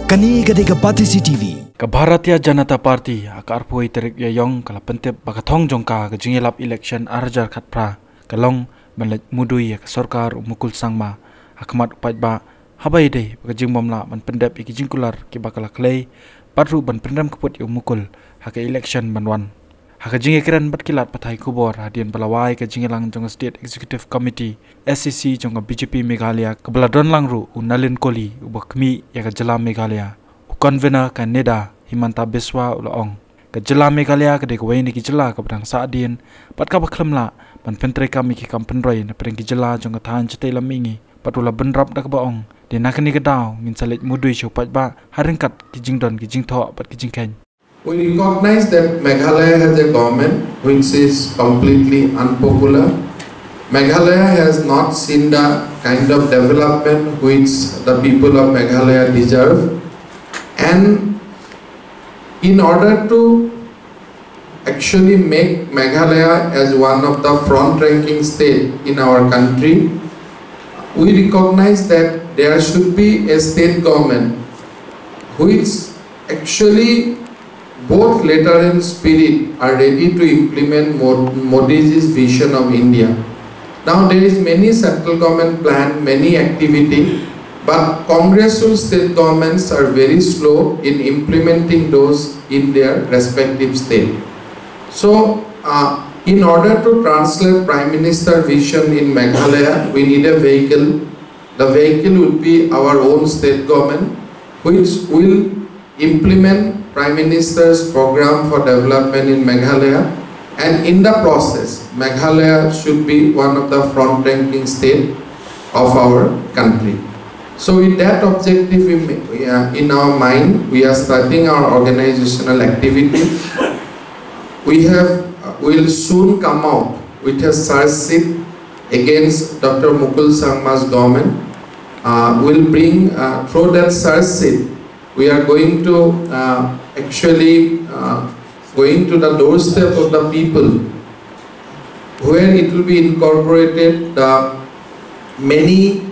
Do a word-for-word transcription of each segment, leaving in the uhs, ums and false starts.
Kane ka dei ka Batesi T V. Ka Bharatiya Janata Party ha ka arphew tarik Ïaïong ka la pyntip ba ka thong jong ka ka jingïalap election ar hajar khatphra ka long ban leit mudui ïa ka sorkar u Mukul Sangma ha khmat u paidbah, haba ïadei bad ka jingbym lah ban pyndep ïa ki jingkular kiba ka la khlei, bad ruh ban pynrem kyput ïa u Mukul ha ka election ban wan. Ha ka jingïakren bad ki lad pathai khubor hadien ba la wai ka jingïalang jong ka State Executive Committee, S E C, jong ka B J P Meghalaya, kaba la don lang ruh u Nalin Kohli, uba khmih ïa ka jylla Meghalaya, u convener ka NEDA, Himanta Biswa, u la ong, ka jylla Meghalaya ka dei kawei na ki jylla kaba dang sahdien bad kaba khlem lah ban pyntreikam ïa ki kam pynroi na pdeng ki jylla jong ka thaiñ shatei lam mihngi. Bad u la bynrap da kaba ong, dei na kane ka daw ngin sa leit mudui sha u paidbah ha ryngkat ki jingdon ki jingthoh bad ki jingkheiñ. We recognize that Meghalaya has a government which is completely unpopular. Meghalaya has not seen the kind of development which the people of Meghalaya deserve. And in order to actually make Meghalaya as one of the front ranking state in our country, we recognize that there should be a state government which actually both letter and spirit are ready to implement Mo- Modi's vision of India. Now there is many central government plan, many activity, but Congress ruled state governments are very slow in implementing those in their respective state. So, uh, in order to translate Prime Minister vision in Meghalaya, we need a vehicle. The vehicle would be our own state government, which will implement Prime Minister's program for development in Meghalaya, and in the process, Meghalaya should be one of the front-ranking state of our country. So, with that objective in, uh, in our mind, we are starting our organizational activity. We have, uh, will soon come out with a charge sheet against Doctor Mukul Sangma's government. Uh, will bring, uh, through that charge sheet, we are going to, uh, actually, uh, going to the doorstep of the people, where it will be incorporated the many,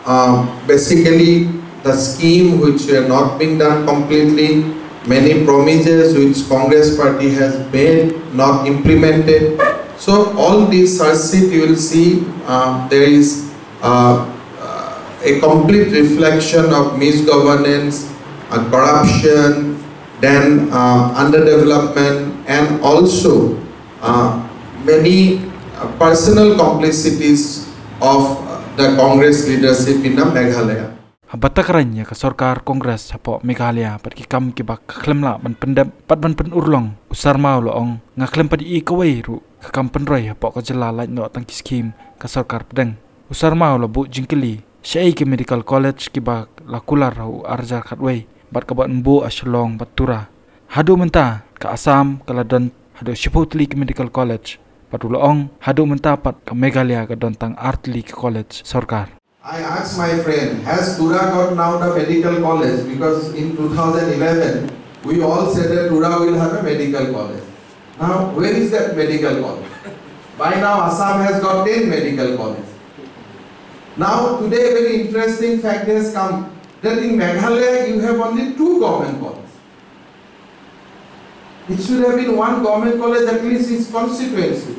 uh, basically the scheme which were not being done completely, many promises which Congress party has made not implemented. So all these charge sheet you will see, uh, there is, uh, uh, a complete reflection of misgovernance, uh, corruption, then, uh, underdevelopment, and also, uh, many, uh, personal complicities of, uh, the Congress leadership in the Meghalaya. Haba tyrkhong ïa ka sorkar Congress hapoh Meghalaya bad ki kam kiba ka khlem lah ban pyndep bad ban pynurlong, u Sangma u la ong, nga khlem pat ïohi kawei ruh ka kam pynroi hapoh ka jylla lait noh tang ki skhim ka sorkar pdeng. U Sangma u la buh jingkylli shaei ki medical college kiba la kular ha u ar hajar khatwei bad kaba yn buh ha Shillong bad Tura. Haduh mynta ka Assam ka la don haduh shiphew tylli ki medical college, bad u la ong haduh mynta pat ka Meghalaya ka don tang ar tylli ki college sorkar. I asked my friend, has Tura got now the medical college? Because in two thousand eleven, we all said that Tura will have a medical college. Now, where is that medical college? By now, Assam has got ten medical colleges. Now, today, a very interesting fact has come that in Meghalaya, you have only two government colleges. It should have been one government college, at least its constituency.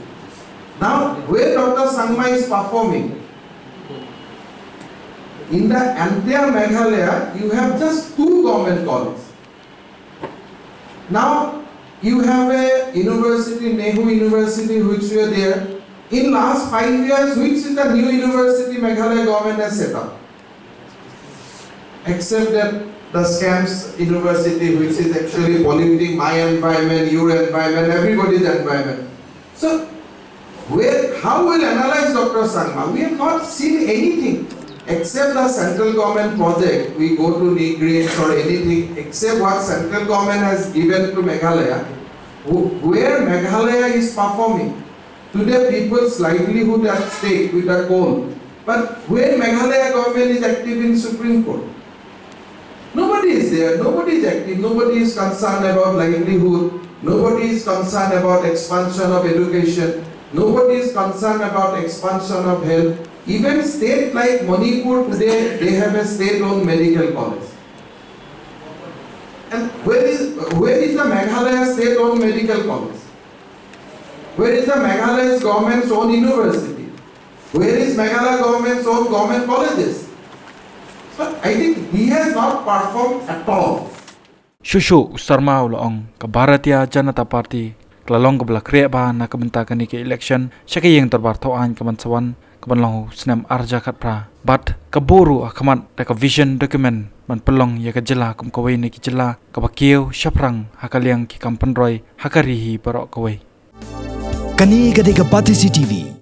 Now, where Doctor Sangma is performing, in the entire Meghalaya, you have just two government colleges. Now, you have a university, Nehru University, which were there. In last five years, which is the new university Meghalaya government has set up? Except that the scams university, which is actually polluting my environment, your environment, everybody's environment. So, where, how will analyze Doctor Sangma? We have not seen anything except the central government project. We go to NEIGRIHMS or anything except what central government has given to Meghalaya, wh- where Meghalaya is performing. Today, people's livelihood at stake with the coal. But where Meghalaya government is active in Supreme Court? Nobody is there, nobody is active, nobody is concerned about livelihood, nobody is concerned about expansion of education, nobody is concerned about expansion of health. Even state like Manipur today, they have a state-owned medical college. And where is where is the Meghalaya state-owned medical college? Where is the Meghalaya government's own university? Where is Meghalaya government's own government colleges? So I think he has not performed at all. Shuh shuh u Sarma u la ong ka Bharatiya Janata Party ka la long kaba la khreh bha na ka bynta kane ka election sha ka ïing dorbar thaw aiñ ka ban sa wan ka ban long u snem arhajar khatphra. Bad ka buh ruh ha khmat da ka vision document ban pynlong ïa ka jylla kum kawei na ki jylla kaba kiew shaphrang ha ka liang ki kam pynroi ha ka ri hi baroh kawei. Kane ka dei ka Batesi TV.